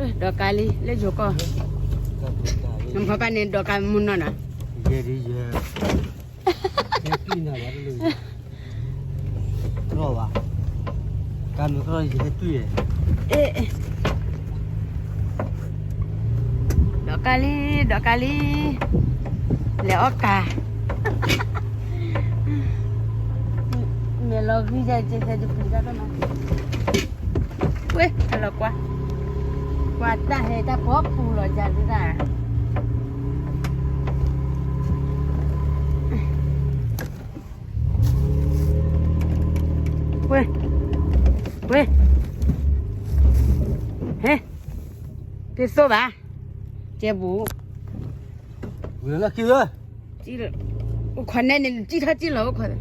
ဒီးကးလံ လၢယိၤကီၢ်, နဖီပၢ်န့ၣ်ဒီးကးမုၢ်နီၢ်နီၤ, ယဲဒ်ယဲ, ယဲကံၣ်နၤလီၤ, တလီၤဘၣ်, ကါမုၢ်ကီၢ်ယဟဲတွံၢ်, ဒီးကးလံ, ဒီးကးလံ, လဲၤအီၣ်ကါ, မဲာ်လီၤဂံၢ်ယဲ ယဟဲတပျံၤတၢ်နီၤ ဝ့ၢ် ဟဲလီၤကွၢ်, ကွၢ်တၢ်ဟဲတၢ်ဖီပူၤလီၤယၤဒုဒၣ်, ဝ့ၢ်, ဝ့ၢ်, ဟဲ, တသိၣ်ဘၣ်, ကဲဘူး, ဝံၤလီၢ်ခံဧၢ အိၣ်ခိးနဲန့ၣ် စံၣ်ထီၣ်စံၣ်လီၤအိၣ်ခိး,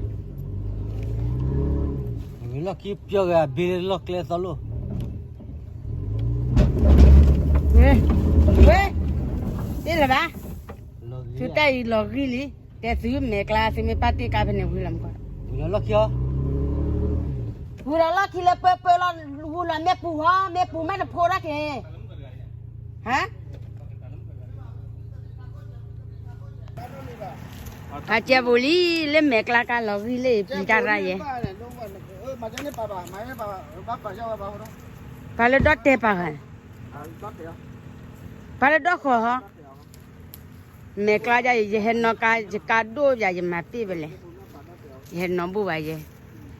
ဝံၤလီၢ်ခံပျီဂၤဘ့လီၢ်ကျဲသီလိၣ်, ဝ့ၢ်, တ့ၢ်လၢၤဘၣ်, သုတၢ်အံၤလီၤဂံၢ်လံ, တဲသုမဲာ်ကျါ သုမ့ၢ်ပာ်တ့ၢ်ကါဖဲန့ၣ်ဝံၤလီၤမကွၢ်, ဝံၤလီၢ်ခံဧၢ, ဝံၤလီၢ်ခံလၢပၢပၢလီၤ, ဝံၤလီၤမ့ၢ်ပူၤဟီ မ့ၢ်ပူၤမ့ၢ်တဖိဒၣ်က့ၤ, ဟါ အကဲဘူးလံ လၢမဲာ်ကျါကါလီၤဂံၢ်လၢပျံၤတၢ်ရၢ်ယဲ, ပှၤလၢဒီတဲပာ်ဃာ်, ပှၤလၢဒီဃီၤဟီ, မဲာ်ကျါယၤ ယဟဲနီၢ်ကါ ယကါဒိၣ်ယၤ ယမၤပ့ၢ်ဘၣ်လဲၣ်, ယဟဲနီၢ်ဘူၣ်ဘၣ်ယဲ,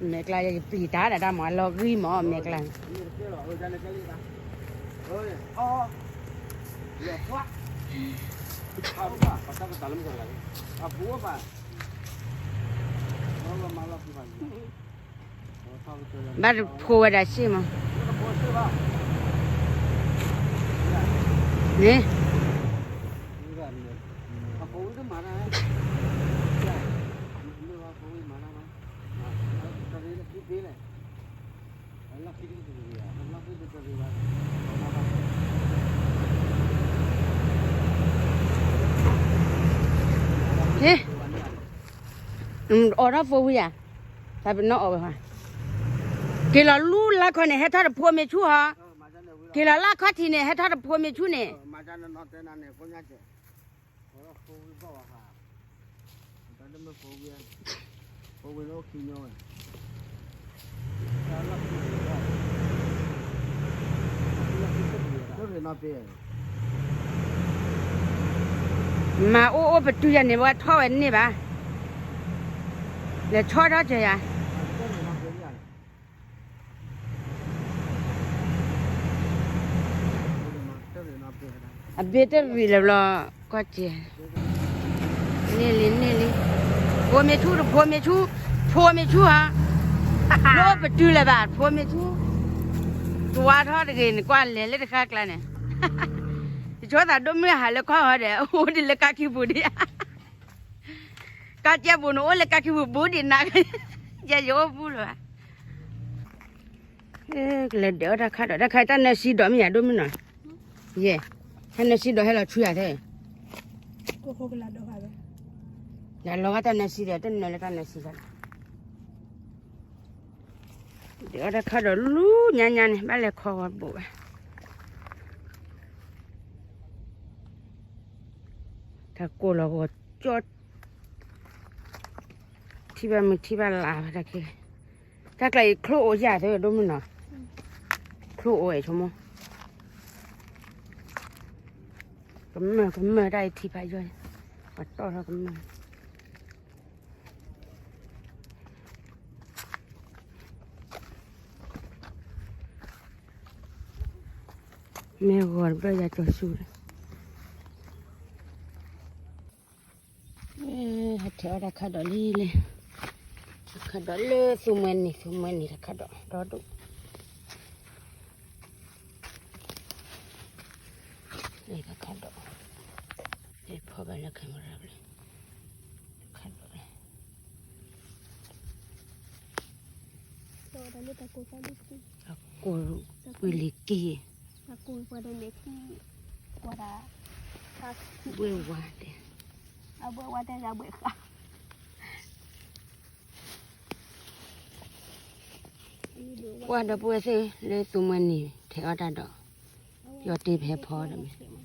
မဲာ်ကျါယၤ ယပျံၤတၢ်ဒၣ်တၢ်မၤလီၤဂံၢ်မး မဲာ်ကျါ ဘၣ်တဖိဝဲဒၣ်စ့ၢ်မး, န့ၣ် ဟ့ၣ်, အီၣ်ထီၣ်ဖိဝံၤယၤ, တၢ်ပနီၣ်အီၣ်ဝဲဟါ, က့ၤလီၤလူလါခီန့ၣ် ဟဲထီၣ်တဖိမ့ၢ်ဆူၣ်ဟီ, က့ၤလီၤလါခီထံးန့ၣ် ဟဲထီၣ်တဖိမ့ၢ်ဆူၣ်န့ၣ် မၤအိၣ်အိၣ်ပတုာ်ယၤန့ၣ် ဝဲထီၣ်ဝဲန့ၢ်ဘၣ်, လဲၤဆီထီၣ်စၢၤယၤ အဘ့ၣ်တရံးလၢၤဘျီ, ကီၢ်စဲၤ, န့ၢ်လံ န့ၢ်လံ, ဖိမ့ၢ်ဆူၣ်တဖိမ့ၢ်ဆူၣ်, ဖိမ့ၢ်ဆူၣ်ဧါ, လၢပတုာ်လၢၤဘၣ် ဖိမ့ၢ်ဆူၣ်, တဝါထီၣ်တဂ့ၤန့ၣ် ကွၢ်လဲၤလၢတဃၣ်ကျါန့ၣ်, ယဆိသးဒိၣ်မုၢ်ဟးလၢကီၢ်ဟီဒီး အိၣ်ဒ်လၢကါခံပူၤဒံးဧါ, ကါစဲပူၤန့ၣ် အိၣ်လၢကါခံပူၤဘူးဒံးနၤ, ယဲယအိၣ်ဘူးလၢၤဘၣ် ကလဲၤဒဲးအီၣ်တၢ်ခါဒီး တၢ်ခါတၢ်နၢစံဒီးမ့ၢ်ယၤ ဒိၣ်မုၢ်နီၤ, ယဲ, တၢ်နၢစံဒီးဟဲလီၤဆူယၤထဲ, ယလီၤဂာ်တၢ်နၢစံဒီး တနၢလၢတၢ်နၢစံဒီး, ဒဲးအီၣ်တၢ်ခါဒီးလူညါညါန့ၣ် ဘၣ်လဲၤခီဂီၤတဘိးဘၣ်, တၢ်ကိၢ်လီၤဂီၤကၠီ ထံၣ်ဘၣ်မုၢ်ထံၣ်ဘၣ်လါဘၣ်တၢ်ခဲ, တၢ်ကျါအံၤချိၣ်အိၣ်ယၤသ့ ဒိၣ်မုၢ်နီၤ, ချိၣ်အိၣ်အဲၣ်ဆိကမိၣ်, ကမၢၢ်ကမၢၢ်တၢ်အံၤထံဖးယီၢ်, ပှၤတီၢ်ထီၣ်ကမၢၢ် မ့ၢ်ဂီၤတဘျီယၤကၠီၤဆူၣ်လီၤ, ဟဲထဲးအီၣ်တၢ်ခါဒီးလံလဲၣ်, တၢ်ခါဒီးလၢသူမှဲနံၤ သူမှဲနံၤတၢ်ခါဒီး ဒီဒိၣ်, တၢ်ခါဒီး, ဖီဘၣ်လၢ camera ဘၣ်, တၢ်ခါဒီး တၢ်ကိၢ်ကွံာ်လံက့ၤ, တၢ်ကိၢ်ကွံာ်ဒီးန့ၣ်ခံ, ကွၢ်ဒၣ်, ဘှ့ၣ်ဝါတဲ, အဘှ့ၣ်ဝါတဲယဘှ့ၣ်ဃာ်, ကွၢ်ဒီပုၢ်ဝဲၢ်သ့ၣ်လၢသူမှဲနံၤ ထဲးအီၣ်တၢ်ဒီး, ယီၤတ့ဖဲဖီဒီးမ့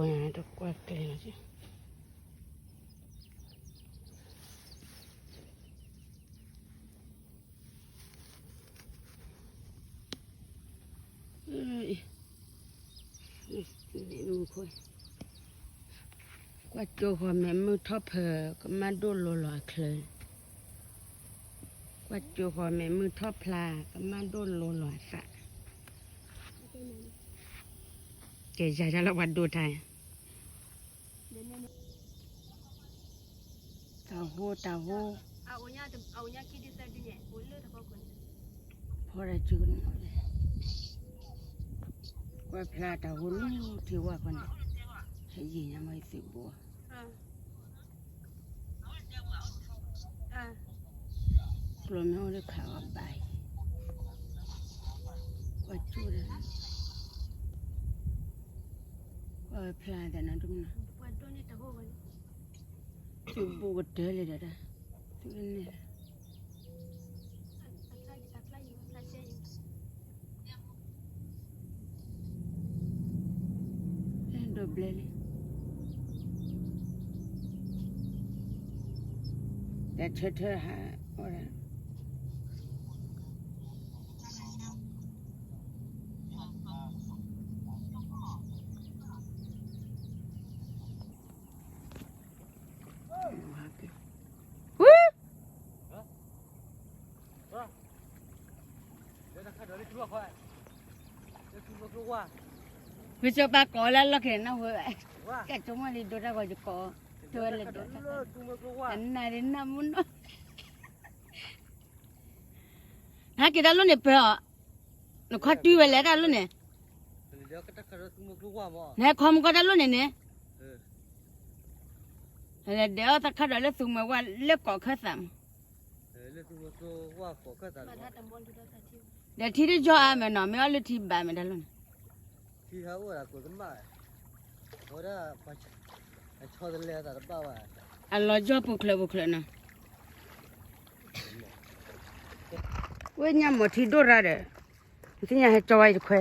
ၢ် တကွၢ်ကျဲလီၤ ကွၢ်ကၠိဃီၤမဲာ်မုၢ်ထီၣ်ဖၢ ကမၣ်ဒိၣ်လိၤလီၤအချၢ, ကွၢ်ကၠိဃီၤမဲာ်မုၢ်ထီၣ်ဖျါ ကမၣ်ဒိၣ်လိၤလီၤအသး, ကဲယၤယၤလီၤပှၤဒိၣ်တၢ် တၢ်ဟိတၢ်ဟိ, ဖီတၢ်စုကနီၤ, ကွၢ်ဖျါတၢ်ဟိလၢထံဝါခီန့ၣ်, ဟဲယံာ်ညါမ့ၢ်သုးဘိ, ကျိမ့ၢ်အိၣ်လၢခးအီၤဘၣ်အံၤ, ကွၢ်ကၠိဒီး, ကွၢ်ဖျါတၢ်နီတမံၤနီၤ, သုးဘိကတၢၢ်လံဒီး, သုးန့ၣ် ဒိးဘျဲလံ, တၢ်ထၢထၢဟးအီၣ်ဒၣ် ဝံၤစီၤပၤကိးလၢလီၢ်ခံနၢ်ဟူဝဲ, ကဲဆိကမိၣ်လံဒိတၢ်ဂီၤယကိး, တဝဲလဲၤဒီး, တနၢ်ဒ်နၢ်မူနီၤ, နဟဲက့ၤတၢ်လိၣ်န့ၣ်ပၢၤအီၤ, နခီတုၤဝဲလဲၤတၢ်လိၣ်န့ၣ်, နဟဲခီမူကီၢ်တၢ်လိၣ်န့ၣ်န့ၣ်, လဲၤဒဲးအီၣ်သးခါဒီးလၢသူမှဲဝဲလၢကိးခၢၣ်သးမး, ဒီးထံတယီၤအါမဲာ်နီၤ မ့ၢ်အီၣ်လၢထံဘၣ်မဲာ်တၢ်လိၣ်န့ၣ်, အလီၤယီၢ်ပူၤချၢပူၤချၢနီၤ, ဝဲညၣ်မီၤထံဒိၣ်ရၣ်ဒီး, နသ့ၣ်ညါဟဲကၠီဝဲအံၤတခွဲ,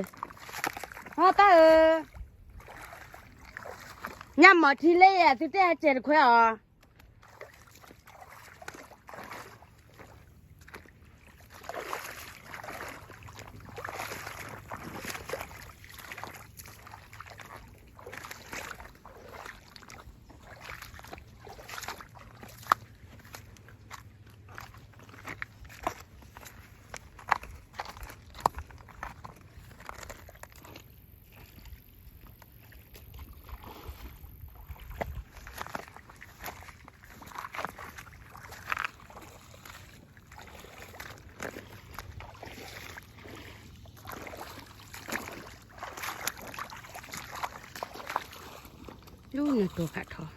ဟီတၢ်ဧၢ, ညၣ်မီၤထံလၢယသုတဲဟဲကဲတခွဲအီၤ လူနတိၤခးထီၣ်,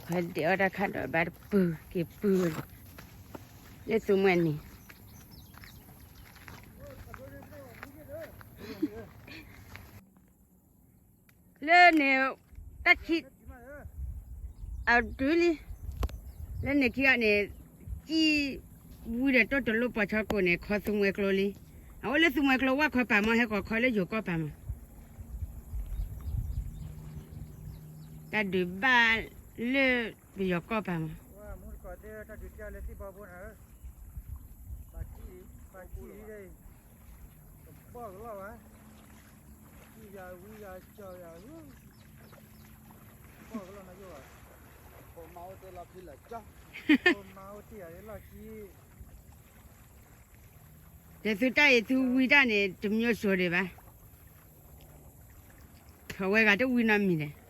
ပှၤဒဲးအီၣ်တၢ်ခးဒီးဘၣ်တပုၢ်က့ၤပုၢ်, လၢသူမှဲန့ၣ် လၢန့ၣ် တၢ်ခံ အတုၤလံ, လၢန့ၣ်ခံဂၤန့ၣ် ကံၣ်ဝံဒီးတီၢ်တလိၣ်ပှၤဆီကိးန့ၣ် ခီသူမှဲကျိလံ, အအိၣ်လၢသူမှဲကျိဝၣ်ခီပာ်မး ဟဲကီးခီလၢယိၤကီၢ်ပာ်မး, တၢ်ဒုးဘၣ်လၢပယီၤကီၢ်ပာ်မး ဒီးသုတၢ်အံၤသုဝံတၢ်န့ၣ် တမျိုးစံးဒံးဘၣ်, အဝဲဂၤတဝံနီတမံၤလဲၣ်,